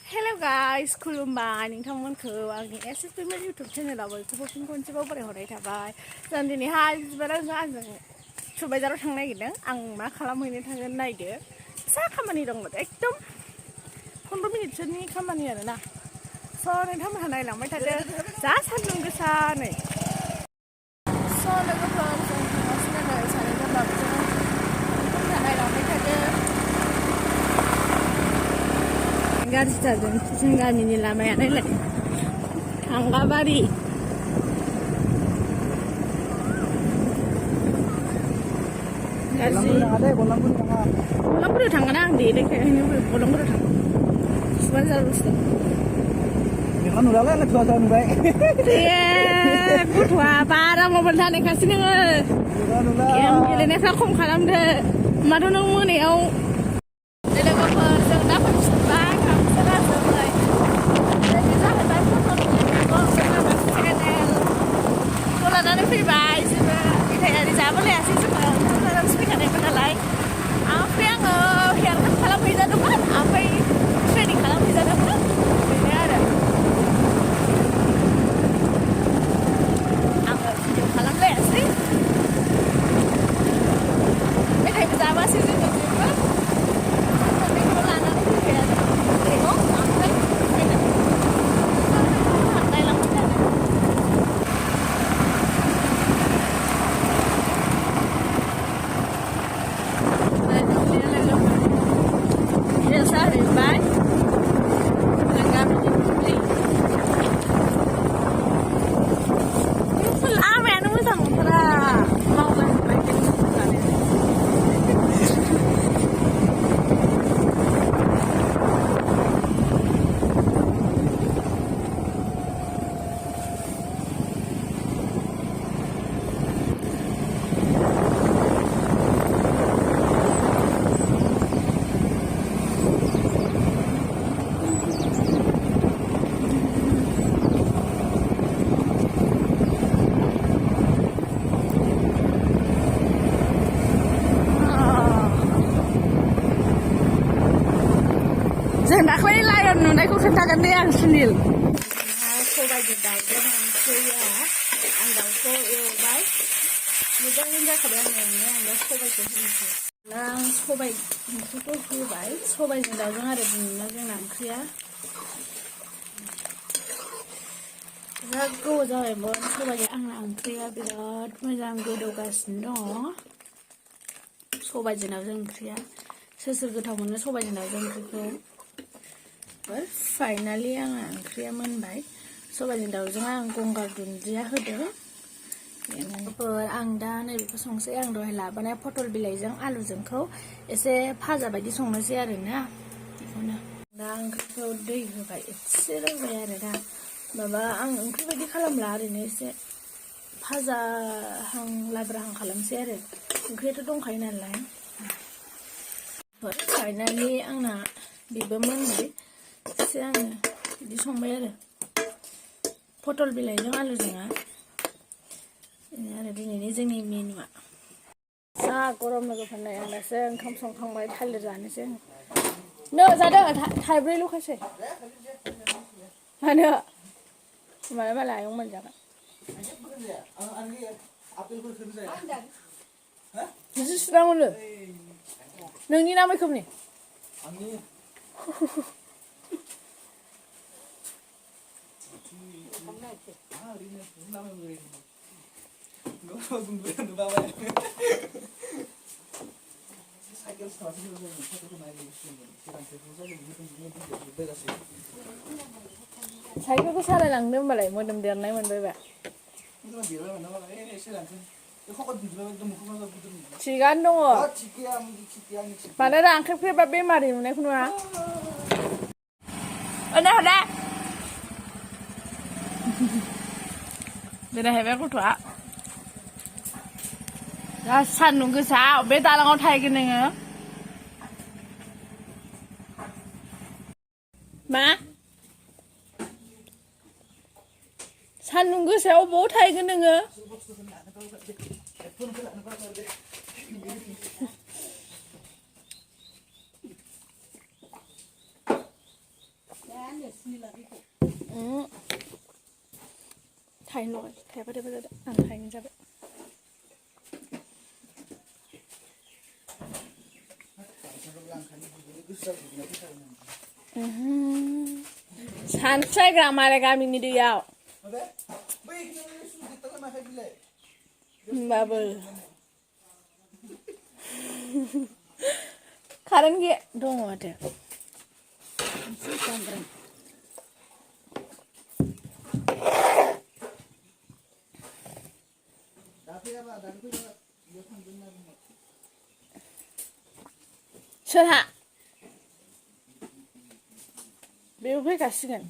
Hello guys, खुलुमबाय नोंथांमोनखौ आंनि एसएसपीमेल YouTube चेनेलाव बयखौबो फिन खनसेबाव बरायहरनाय थाबाय। जों दिनैहाय आंजों सुबायझाराव थांनो नागिरदों। आं मा खालामहैनो थांगोन नायदो। फिसा खामानि दंमोन एकदम 15 मिनिटसोनि खामानि आरोना। स' नोंथांमोनहा नायलांबाय थादो। जा सान्दुं गोसा नै। स' लोगोफोर जों थांगासिनो नै सानैजों बाबुजों। नोंथांमोनहा नायलांबाय थादो। गाज्रि जादों जों गामिनि लामाया नायलाय थांगाबारि गाज्रि बलंगुरियाव थांगोन आं दे देखायनो बलंगुरियाव थांगोन सुबायझारल'सो गथ'आ बारा मबाइल थानायखासो नोङो गेम गेलेनायफ्रा खम खालामदो माथ' नों मोनायाव लोगोफोर जों दा फैफिनबाय लानानै फैबाय जेबो मेथायारि जाबोलायासै जोङो ओंखाम जानानैसो फैखानायमोन नालाय ओमफ्राय आङो हेयार काट खालामहैजादोंमोन ओमफ्राय ट्रेनिं खालामहैजादोंमोन बेनो आरो आङो भिडिअ खालामलायासै मेथाइबो जाबासै जोङो जेबो बेखौ लानानै फैबाय आरो मैगं ओमफ्राय नायलांबाय थादों जाहैबाय जों गामिनि दुब्लि लामायानो मोजां नंथारा मावलांबाय जों दाख्लै लायन नुनायखौ खोन्थागोन दे आं सुनिल सबायजों दाउजों ओंख्रिया आं दाउखौ एवबाय मोजाङै जाखाबाय आं एवनाया आं दा सबायखौ होनोसै आं सबाय ओंख्रिखौ होबाय सबायजों दाउजों आरो दिनैना जोंना ओंख्रिया बिराद गोबाव जाबायमोन सबायजों आंना ओंख्रिया बिराद मोजां गोदौगासिनो दङ सबायजों दाउजों ओंख्रिया सोर सोर गोथाव मोनो सबायजों दाउजों ओंख्रिखौ फाइनालि आंना ओंख्रिया मोनबाय सबायजों दाउजों आं गंगार दुन्दिया होदों आं दा नैबेखौ संसै आं दहाय लाबोनाय पटल बिलाइजों आलुजोंखौ एसे भाजा बायदि संनोसै आरोना बेखौनो दा ओंख्रिखौ दै होबाय एसे रोंबाय आरो दा माबा आं ओंख्रि बायदि खालामला ओरैनो एसे भाजाहां लाब्राहां खालामसै आरो ओंख्रियाथ' दंखायो नालाय फाइनालि आंना बेबो मोनबाय एसे आङो बिदि संबाय आरो पटल बिलाइजों आलुजोंआ बेनो आरो दिनैनि जोंनि मेनुआ जा गरम लोगोफोरनो आं दासो ओंखाम संखांबाय थालिर जानोसै आं नो जादों थाइब्रैल'खासै मानो होमबालाय मालाय आयं मोनजागोन जि सुनांगौनो नोंनि ना मैखोमनि साइकेलखौ सालायलांदो होमबालाय मोदोम देरनाय मोनबायबा थिगानो दङ मानो रांख्रेबख्रेबा बेमारि नुनायखौ नुवा हदा बेरायहैबाय गथ'आ दा सान्दुं गोसा बे दालाङाव थाहैगोन नोङो मा सान्दुं गोसायाव बबाव थाहैगोन नोङो थाइनो लगाय थाइबा थाइबा जादों आं थाइनो जाबाय सानस्रायग्रा मालाय गामिनि दैयाव होमबाबो कारेन्ट गैया दङ माथो सोरहा बेबो फैखासिगोन